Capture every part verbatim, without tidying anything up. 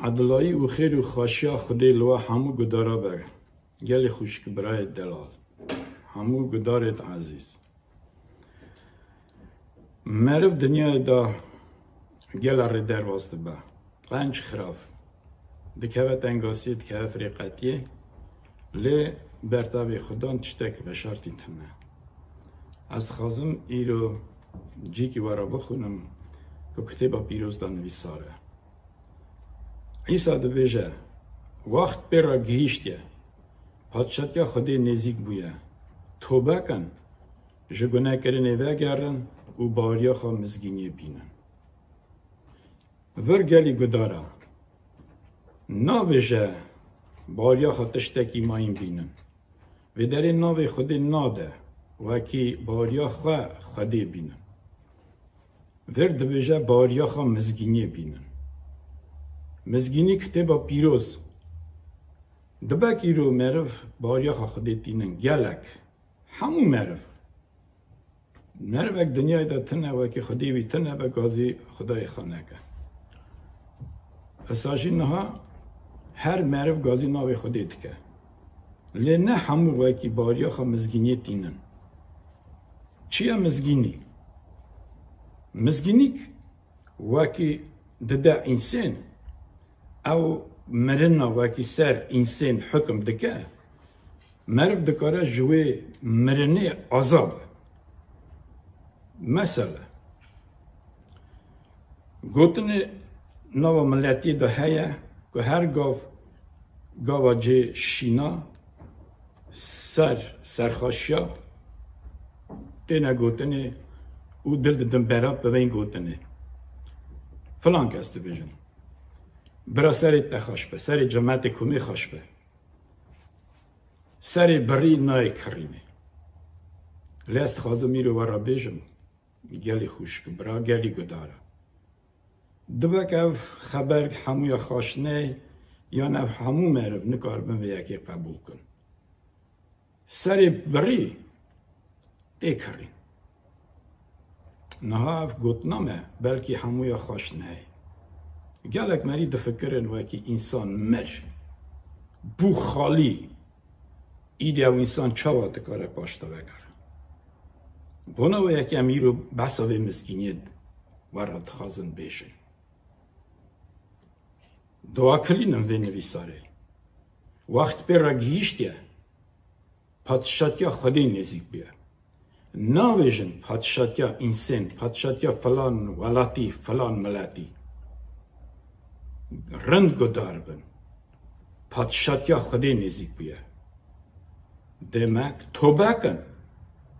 Edilayî û xêr û xweşiya Xwedê li we hemû gudara be. Gelê xwişk birayê delal. Hemû gudarêt ezîz. Meriv dinyayê de gela rê derbas dibe. Qenc xiraf. Dikeve tengasiyê, dikeve firêqetiyê. Lê bertevê Xudan tiştek veşartî tune. Ez dixwazim îro cîkî we re bixwînim ku Kitêba Pîroz de nivîsar e. Îsa dibêje, Wext pê re gihîştiye, Padşatiya Xwedê nêzîk bûye. Tobe kin, ji gunekirinê vegerin û bariyaxa mizgîniyê bînin. Vir gelî gudara. Navêje bariyaxa tiştekî mayîn bînin. Vê derê navê Xwedê nade, wekî bariya xwe Xwedê bînin. Vir dibêje bariyaxa mizgîniyê bînin. Mizgînî Kitêba Pîroz. Dibe kîro meriv bariyaxa Xwedê tînin gelek. Hemû meriv. Merivek dinyayê de tune wekî Xwedê wî tune be gazî Xwedayê xwe neke. Esa jî niha her meriv gazî navê Xwedê dike. Lê ne hemû wekî bariyaxa mizgîniyê tînin. Çi ye mizgînî? Mizgînîk wekî dide însên, ew mirina wekî ser însên hukm dike, meriv dikare ji wê mirinê azad be. Mesele, gotinê nava miletiyê de heye ku her gav gava cê şîna ser serxaşiya têne gotinê û dil didin bera bi vên gotinê. Filan kes dibêjin, bira serê te xweş be, serê cemetê komê xweş be. Serê birî nayê kirînê. Lê ez dixwazim îro we re bêjim, gelî xwişk, bira, gelî gudara. Dibe ku ev xeber hemûya xaş neyê, yan ev hemû meriv nikaribin vê yekê qebûl kin. Serê birî tê kirîn. Niha ev gotina me belkî hemûya xweş neyê. Gelek merî difikirin wekî însan mir, bû xalî, îdî ew însan çawa dikare paş te vegere? Bona wê yekê em îro behsa vê mizgîniyê we re dixwazin bêjin. Dua kilînin vê nivîsarê. Wext pê re gihîştiye. Padşatiya Xwedê nêzîk bûye. Navêjin padşatiya însên, padşatiya filan welatî, filan miletî. Rind gudar bin. Padşatiya Xwedê nêzîk bûye. Demek tobe kin,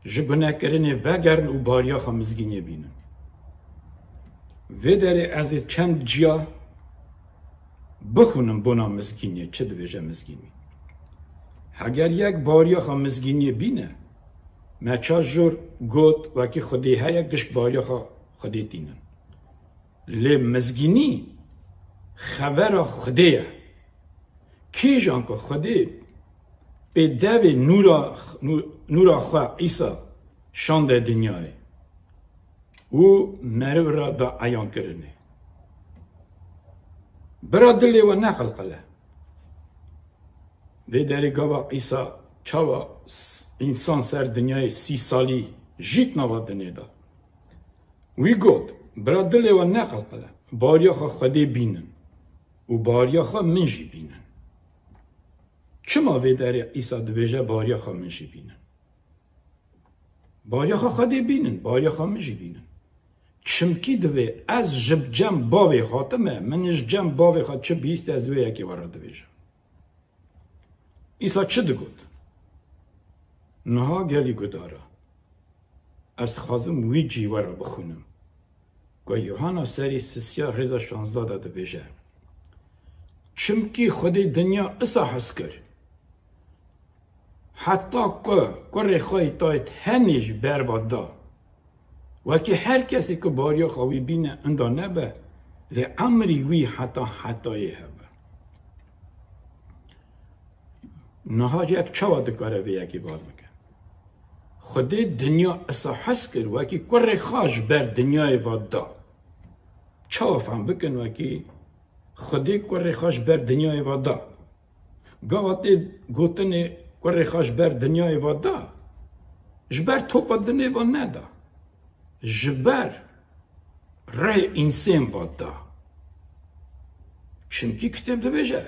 ji gunekirinê vegerin û bariyaxa mizgîniyê bînin. Vê derê ez ê çend ciya bixwînim bona mizgîniyê, çi dibêje mizgînî. Heger yek bariyaxa mizgîniyê bîne, me çar jor got, wekî Xwedê heye, gişk bariyaxa Xwedê tînin. Lê mizgînî xevera Xwedê ye. Kîjan ku Xwedê pê devê nûra, nû-, nûra xwe Îsa şande dinyayê û meriv re da eyankirinê. Bira dilê we neqilqile. Vê derê gava Îsa çawa s-, însan ser dinyayê sî salî jît nava dinê de. Wî got, bira dilê we neqilqile, bariyaxa Xwedê bînin û bariyaxa min jî bînin. Çima vê derê Îsa dibêje bariyaxa min jî bînin? Bariyaxa Xwedê bînin, bariyaxa min jî bînin. Çimkî divê ez ji cem bavê hatime, min ji cem bavê xwe çi bihîst ez wê yekê we re dibêjim. Îsa çi digot? Niha gelî gudara. Ez dixwazim wî cî we re bixwînim. Ku Yuhanna serî sisiya rêza şazdeh de dibêje. Çimkî Xwedê dinya isa hez kir. Heta ku kurê xwe yê tayê tenê ji ber ve da. Wekî her kesê ku bariyaxa wî bîne inda nebe, lê emrî wî heta hetayê hebe. Niha yek çawa dikare vê yekê bar bike? Xwedê dinya isa hez kir, wekî kurê xwe ji ber dinyayê ve da. Çawa fam bikin wekî Xwedê kurê xwe ji ber dinyayê ve da. Gava tê gotinê kurê xwe ji ber dinyayê ve da, ji ber topa dinê ve neda. Ji ber rê însên ve da. Çimkî kitêb dibêje,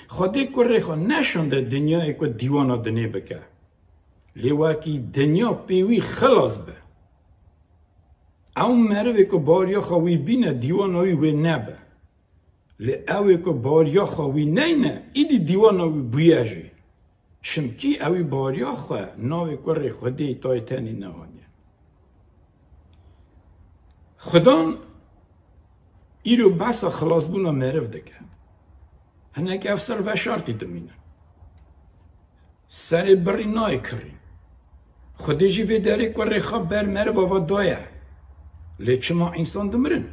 Xwedê kurê xwe neşande dinyayê ku dîwana dinê bike. Lê wekî dinya pê wî xilas be. Ew merivê ku bariya xwe wî bîne, dîwana wî wê nebe. Lê ew ê ku bariya xwe wî neyne, îdî dîwana wî bûye jî. Çimkî ew ê bariya xwe navê kurê Xwedê tayê tenê neaniye. Xudan îro behsa xilasbûna meriv dike. Hinek ev ser veşartî dimîne. Serê birî nayê kirî. Xwedê jî vê derê kurê xwe ber meriva ve daye. Lê çima însan dimirin?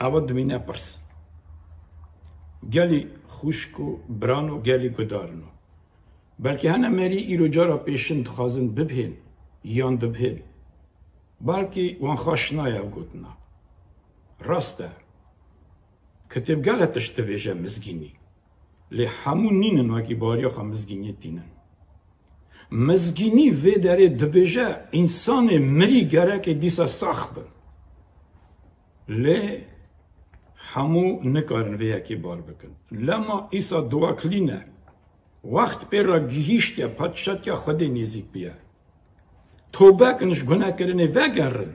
Eva dimîne pirs. Gelî xwişk û biran û gelî gudarino. Belkî hene merî îro cara pêşin dixwazin bibhên, yan dibhên. Belkî wan xweş nayê ev gotina. Rast e. Kitêb gele tişt dibêje mizgînî. Lê hemû nînin wekî bariya xwe mizgîniyê tînin. Mizgînî vê derê dibêje, însanê mirî gerek e dîsa sax bin. Lê hemû nikarin vê yekê bar bikin. Lema Îsa diwekilîne. Wext pê re gihîştiye, padşatiya Xwedê nêzîk bûye. Tobe kin, ji gunekirinê vegerin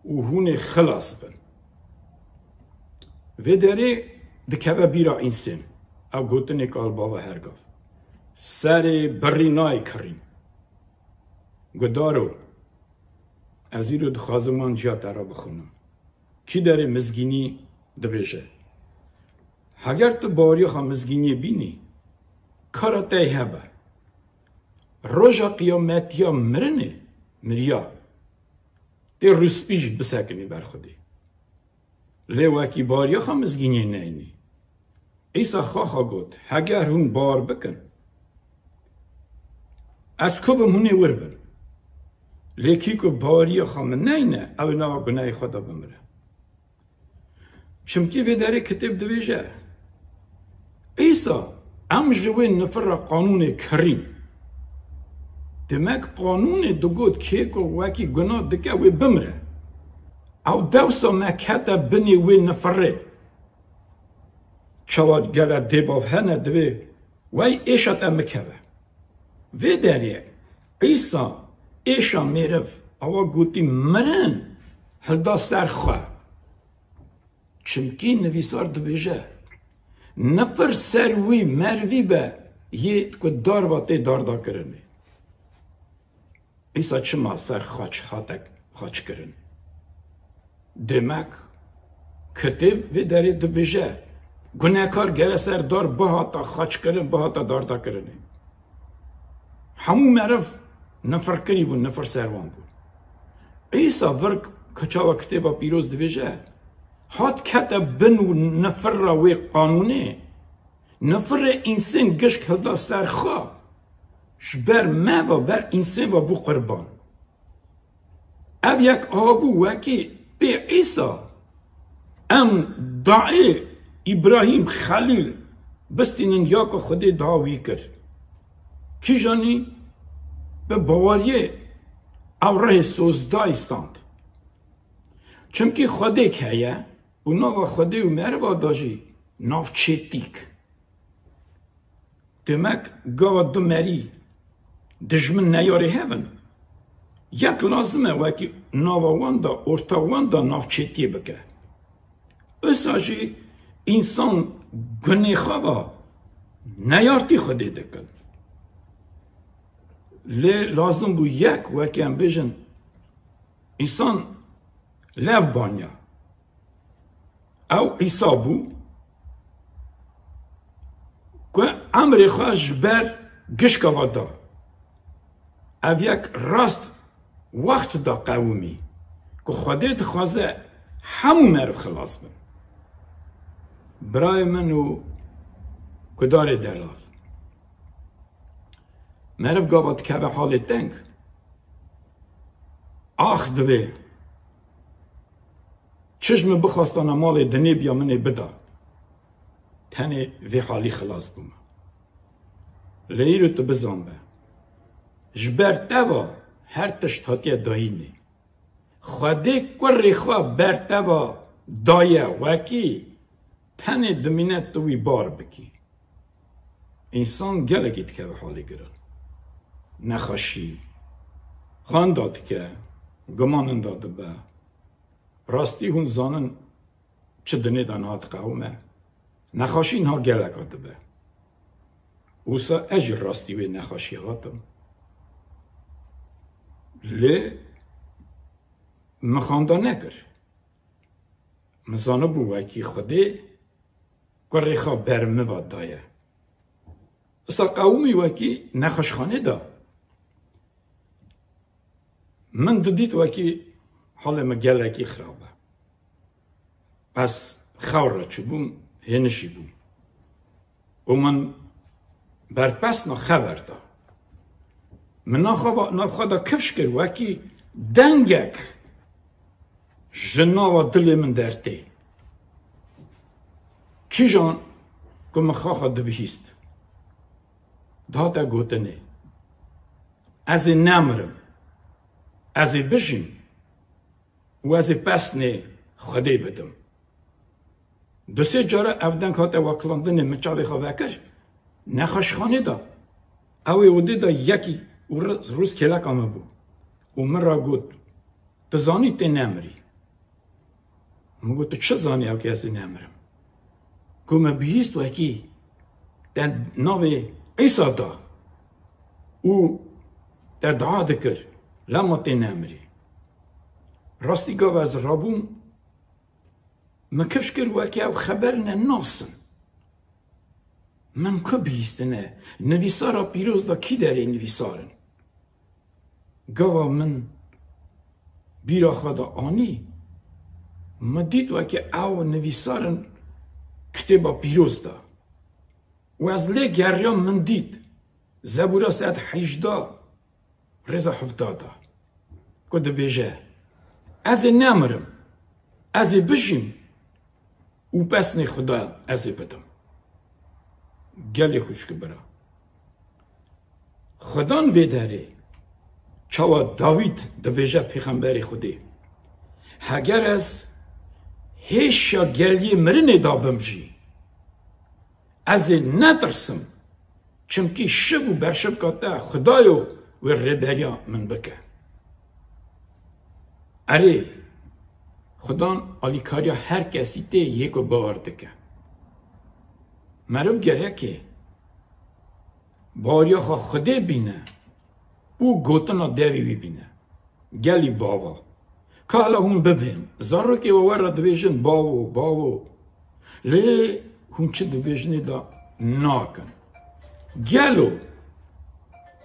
û hûn ê xilas bin. Vê derê dikeve bîra însên. Ew gotinê kal bava her gav. Serê birî nayê kirîn. Gudaro, ez îro dixwazim wan ciya te re bixwînim. Kî derê mizgînî dibêje, Heger tu baweriya xwe mizgîniyê bînî, kara te yê hebe. Roja qiyametiya mirinê, miriya, tê rûspî jî bisekinî ber Xwedê. Lê wekî baweriya xwe mizgîniyê neyînî. Îsa xwe xwe got, Heger hûn bawer bikin, ez ku bim hûn ê wir bin. Lê kî ku baweriya xwe min neyne, ew ê nava gunehê xwe de bimire. Çimkî vê derê kitêb dibêje, Îsa, em ji wê nifir re qanûnê kirîn. Demek qanûnê digot kê ku wekî gunah dike wê bimire. Ew dewsa me kete binê wê nifirê. Çawa gele dêbav hene divê wey êşa te mikeve. Vê derê Îsa êşa mêriv, awa gotî mirin, hilda ser xwe. Çimkî nivîsar dibêje, Nifir ser wî merivî be yê ku darva tê dardakirinê. Îsa çima ser xaç hate xaçkirin? Demek kitêb vê derê dibêje, Gunehkar gere ser dar bihata xaçkirin, bihata dardakirinê. Hemû meriv nifirkirî bûn, nifir ser wan bû. Îsa vir, ku çawa kitêba pîroz dibêje, hat kete bin û nifir re wê qanûnê, nifirê însên gişk hilda ser xwe, ji ber me ve, ber însên ve bû qurban. Ev yek aha bû wekî pê Îsa em daê Îbrahîm Xelîl bistînin ya ku Xwedê daha wî kir. Kîjanî bi baweriyê ew rihê sozdayî stand. Çimkî Xwedêk heye û nava Xwedê û meriva de jî navçêtîk. Demek gava du merî dijmin neyarê hev in, yek lazim e wekî nava wan de, orta wan de navçêtiyê bike. Wisa jî însan gunê xwe ve neyartî Xwedê dikin. Lê lazim bû yek, wekî em bêjin, însan lev banya. Ew Îsa bû ku emrê xwe ji ber gişka ve da. Ev yek rast wext da qewimî ku Xwedê dixwaze hemû meriv xilas bin. Birayê min û gudarê delal, meriv gava dikeve halê teng, ax divê. Çi ji min bixwastana malê dinê biya min ê bida. Tenê vê halî xilas bûme. Lê îro tu bizanbe. Ji ber te ve her tişt hatiye dayînê. Xwedê kurê xwe ber te ve daye wekî tenê dimîne tu wî bar bikî. Însan gelekî dikeve halê giran. Nexweşî, xwenda dike, gumanin de dibe. Rastî hûn zanin çi dinê de niha diqewime. Nexweşî niha geleka dibe. Wisa ez jî rastî wê nexweşiyê hatim. Lê min xwenda nekir. Min zanibû wekî Xwedê kurê xwe ber min ve daye. Wisa qewimî wekî nexweşxanê de. Min didît wekî halê min gelekî xirab e. Ez xew re çûbûm, hênişî bûm. Û min berpesna xever da. Min nav xwe va-, nav xwe de kifş kir wekî dengek ji nava dilê min dertê. Kîjan ku min xaxa dibihîst. Dihate gotinê. Ez ê nemirim. Ez ê bijîm. Û ez ê pesnê Xwedê bidim. Du sê cara ev deng hate wakilandinê min çavê xwe vekir. Nexweşxanê de. Ew ê odê de yekî û rûz kêleka min bû. Û min re got, tu zanî tê nemirî. Min got, tu çi zanî ew ke ez ê nemirim? Ku me bihîst wekî te navê Îsa da û te dua dikir, lema tê nemirî. Rastî gava ez rabûm, min kifş kir wekî ew xeber ne nasin. Min ku bihîstine, nivîsara pîroz da kî derê nivîsar in? Gava min bîra xwe de anî, min dît weke ew nivîsar in kitêba pîroz de. Û ez lê geriyam, min dît. Zebûra sed heyjdeh, rêza hevdeh de. Ku dibêje, ez ê nemirim, ez ê bijîm û pesnê Xuda ez ê bidim. Gelê xwişk bira. Xudan vê derê çawa Dawîd dibêje pêxemberê Xwedê, heger ez hêşa geliyê mirinê da bim jî, ez ê netirsim, çimkî şiv û berşivka te Xudayo wê rêberiya min bike. Erê, Xudan alîkariya her kesî tê yê ku bawer dike. Meriv gereke baweriya xwe Xwedê bîne û gotina devê wî bîne. Gelî bava. Ka hela hûn bibên. Zarokê we we re dibêjin bavo, bavo. Lê hûn çi dibêjinê de nakin. Gelo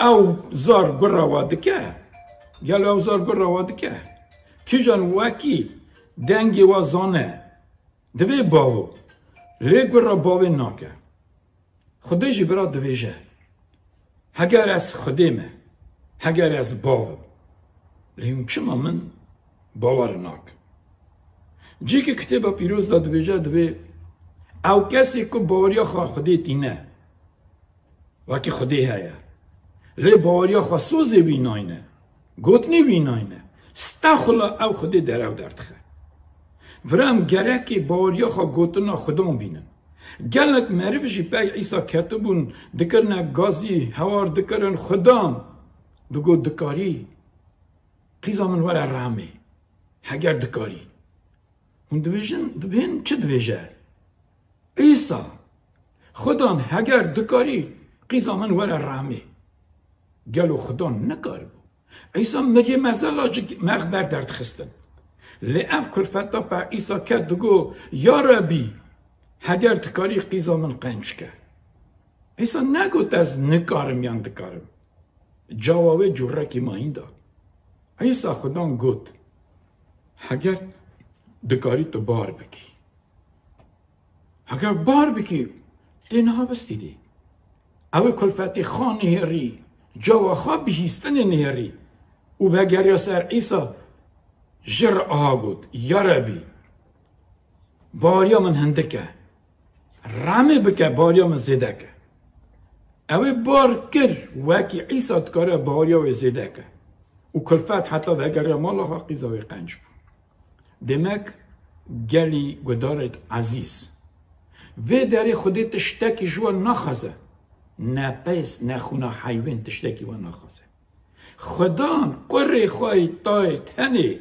ew zar gura wa dike? Gelo ew zar gura wa dike? Kîjan wekî dengê wa zane? Divê bavo. Lê gura bavê nake. Xwedê jî vira dibêje, heger ez Xwedê me, heger ez bav im, lê hûn çima min bawer nakin? Cîkî kitêba pîroz de dibêje, divê ew kesê ku baweriya xwe Xwedê tîne, wekî Xwedê heye, lê baweriya xwe sozê wî nayne, gotinê wî nayne, stexula ew Xwedê derew derdixe. Vira em gerekê baweriya xwe gotina Xudan bînin. Gelek meriv jî pey Îsa ketibûn, dikirine gazî, hewar dikirin, Xudan digot, dikarî qîza min were rehmê, heger dikarî. Hûn dibêjin, dibên çi dibêje? Îsa, Xudan, heger dikarî qîza min were rehmê. Gelo Xudan nikaribû Îsa miriyê mezela ji mexber derdixistin? Lê ev kulfeta pe Îsa ket digo, ya Rebî, heger dikarî qîza min qenc ke. Îsa negot ez nikarim yan dikarim. Cawa wê cûrekî mayîn da. Îsa Xudan got, heger dikarî tu bar bikî. Heger bar bikî, tê niha bistînî. Ew ê kulfetê xwe nihêrî, cawa xwe bihîstinê nihêrî û vegeriya ser Îsa, ji re aha got, ya Rebî, Baweriya min hindik e. Remê bike, baweriya min zêde ke. Ew ê bar kir, wekî Îsa dikare baweriya wê zêde ke. Û kulfet heta vegeriya mala xwe, qîza wê qenc bû. Demek gelî guhdarêt ezîz, vê derê Xwedê tiştekî ji we naxwaze. Ne pêz, ne xûna heywên tiştekî we naxwaze. Xudan kurê xwe yê tayê tenê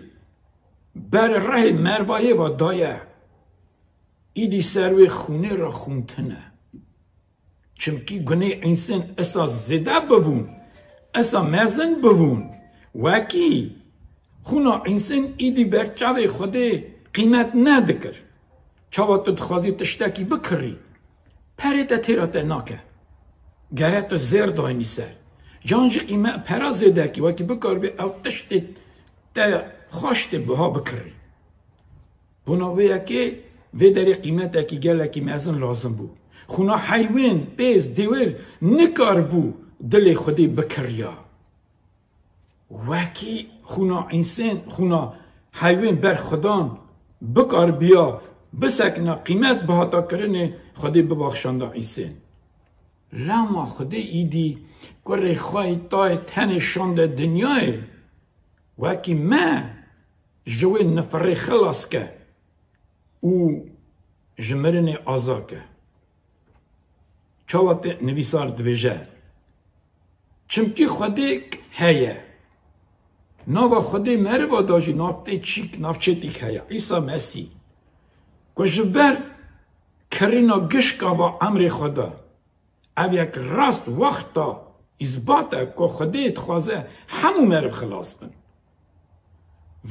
ber rihê mervayê ve daye. Îdî ser wê xûnê re xûntin e. Çimkî gunê însên esa zêde bibûn, esa mezin bibûn, wekî xûna însên îdî ber çavê Xwedê qîmet nedikir. Çawa tu dixwazî tiştekî bikirî, perê te têra te nake. Gere tu zêr daynî ser. Can jî qîme-, pera zêde kî, wekî bikaribî ew tiştê te xweş tê biha bikirî. Bona vê yekê vê derê qîmetekî gelekî mezin lazim bû. Xûna heywên, pêz, dêwêr nikaribû dilê Xwedê bikiriya. Wekî xûna însên, xûna heywên ber Xudan bikaribiya bisekina, qîmet bihata kirinê, Xwedê bibaxşanda însên. Lema Xwedê îdî kurê xwe yê tayê tenê şande dinyayê. Wekî me ji wê nifirê xilas ke û ji mirinê aza ke. Çawa te nivîsar dibêje? Çimkî Xwedêk heye. Nava Xwedê meriva da jî navtê çîk, navçetîk heye. Îsa Mesîh. Ku ji ber kirîna gişka va emrê xwe da. Ev yek rast wexta îsbat e ku Xwedê dixwaze hemû meriv xilas bin.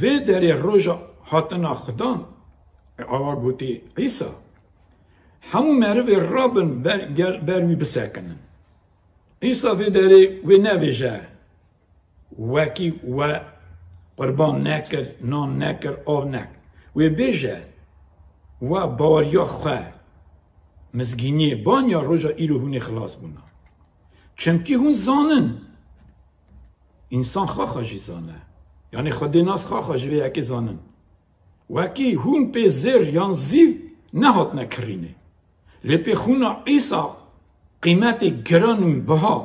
Vê derê roja hatina Xudan, awa gotî Îsa, hemû merivê rabin ber, gel, ber wî bisekinin. Îsa vê derê wê nevêje, wekî we qurban nekir, nan nekir, av nekir. Wê bêje, we baweriya xwe mizgîniyê baniya roja îro hûn ê xilas bûna. Çimkî hûn zanin, însan xaxa jî zane. Yanî Xwedê nas xaxa ji vê yekê zanin. Wekî hûn pê zêr yan zîv nehatine kirînê. Lê pê xûna Îsa qîmetê giran û biha,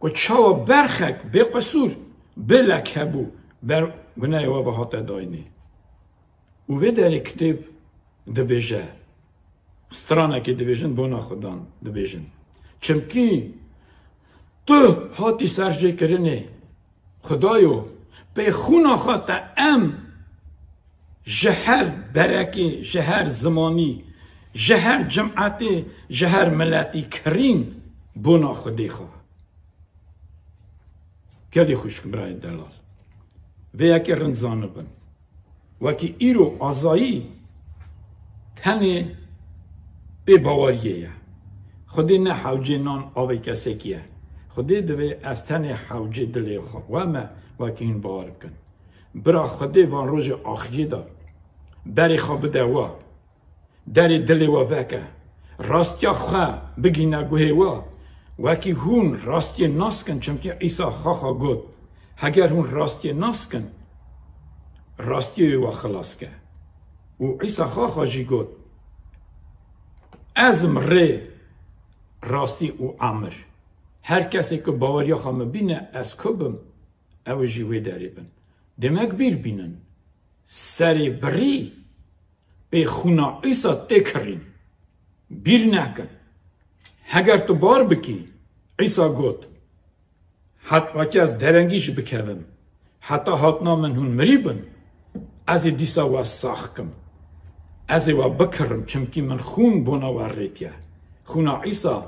ku çawa berxek bêqisûr, bêlek hebû, ber guneyê we ve hate dayînê. Û vê derê kitêb dibêje, stranekê dibêjin, bona Xudan dibêjin. Çimkî tu hatî serjêkirinê, Xudayo, pê xûna xwe te em ji her berekê, ji her zimanî, ji her cimetê, ji her miletî kirîn bona Xwedê xwe. Gelî xwişk birayê delal. Vê yekê rind zanibin. Wekî îro azayî tenê pê baweriyê ye. Xwedê ne hewcê nan avê kesekî ye. Xwedê divê ez tenê hewcê dilê xwe we me, wekî hûn bawer bikin. Bira Xwedê van rojê axiriyê de berê xwe bide we. Derê dilê we veke. Rastiya xwe bigîne guhê we. Wekî hûn rastiyê naskin, çimkî Îsa xaxa got, heger hûn rastiyê naskin, rastiyê wê we xilas ke. Û Îsa xaxa jî got, ez im rê, rastî û emir. Her kesê ku baweriya xwe min bîne, ez ku bim, ew jî wê derê bin. Demek bîr bînin. Serê birî pê xûna Îsa tê kirîn. Bîr nekin. Heger tu bar bikî, Îsa got, het wekî ez derengî jî bikevim, heta hatina min hûn mirî bin, ez ê dîsa we sax kim. Ez ê we bikirim, çimkî min xûn bona we rêtiye. Xûna Îsa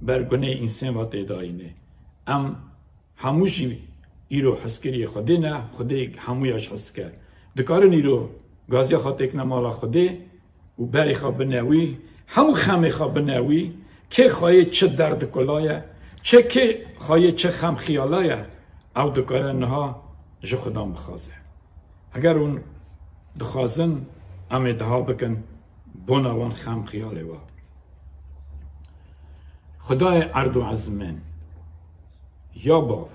ber gunê însên ve tê dayînê. Em Hemû jî îro hizkiriyê Xwedê ne, Xwedê hemûya ji hez dike. Dikarin îro gaziya xwe têkine mala Xwedê û berê xwe bine wî, hemû xemê xwe bine wî, kê xweyê çi derd kula ye, çi kê xweyê çi xem xiyala ye, ew dikare niha ji Xudan bixwaze. Heger hûn dixwazin, em ê diha bikin bona wan xem xiyalê we. Xwedayê erd û ezmên, ya bav,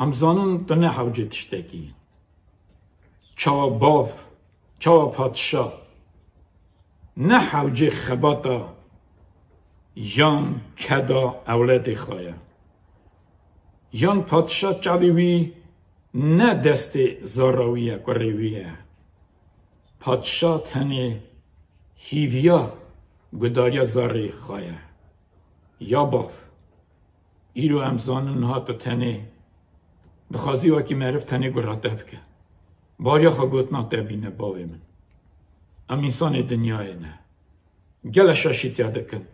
em zanin tu ne hewcê tiştekî. Çawa bav, çawa padşa, Ne hewcê xebata yan keda ewledê xwe ye. Yan padşa çavê wî ne destê zara wî ye, kurê wî ye. Padşa tenê hîviya gudariya zarê xwe ye. Ya bav, îro em zanin niha tu tenê dixwazî wekî meriv tenê gura te bike. Bariya xwe gotina te bîne bavê min. Em însanê dinyayê ne. Gele şaşîtiya dikin.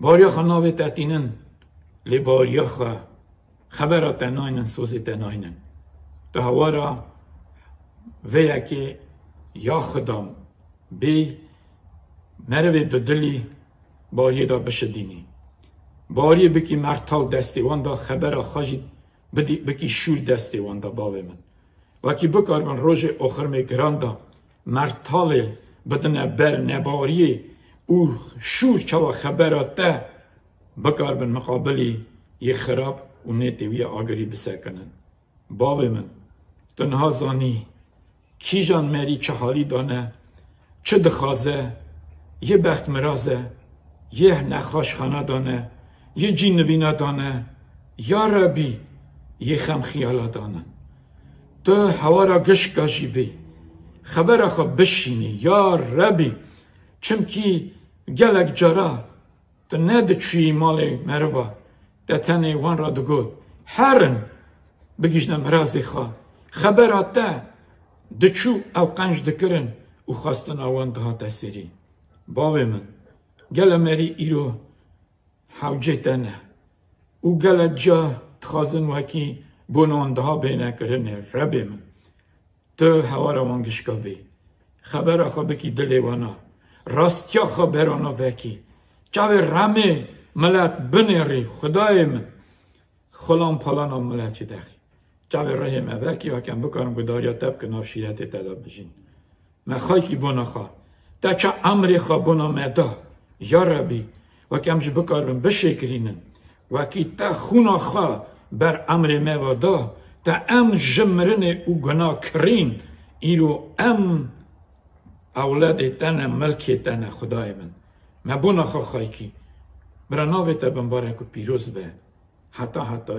Bariya xwe navê te tînin, lê bariya xwe xebera te naynin, sozê te naynin. Tu hewara vê yekê ya xidam bê merivê dudilî bariyê da bişidînî. Bariyê bikî mertal destê wan da xebera xwe jî bidî-, bikî şûr destê wan da bavê min. Wekî bikaribin rojê oxirmê giran da mertalê bidine ber nebariyê û şûr çawa xebera te bikaribin miqabilî yê xirab û nêtêwiya agirî bisekinin. Bavê min, tu niha zanî, kîjan merî çi halî dane, çi dixwaze, yê bextmiraz e, yê nexweşxana dane, yê cî nivîna dane, ya Rebî, yê xem xiyala dane. Tu hewara gişka jî bî, xebera xwe bişînî, ya Rebî, çimkî gelek cara tu ne diçûyî malê meriva, te tenê wan re digot, herin, bigihîjne mirazê xwe. Xebera te diçû ew qenc dikirin û xwestina wan dihate serî. Bavê min, gele merî îro hewcê te ne û gelek ca dixwazin wekî bona wan diha bêne kirinê, Rebê min. Tu hewara wan gişka bî. Xebera xwe bikî dilê wana. Rastiya xwe berana vekî. Çavê remê milet binêrî, Xwedayê min. Xulan palana milet jî dexî. Çavê rihê me vekî, weke em bikarin gudariya te bikin, nav şîretê te de bijîn. Me xaykî bona xwe. Te ça emrê xwe bona me da. Ya Rebî, weke em jî bikaribin bişêkirînin. Wekî te xûna xwe ber emrê me ve da, te em ji mirinê û guna kirîn, îro em ewledê te ne, milkê te ne, Xwedayê min. Me bona xwe xaykî. Bira navê te bimbarek û pîroz be. Heta heta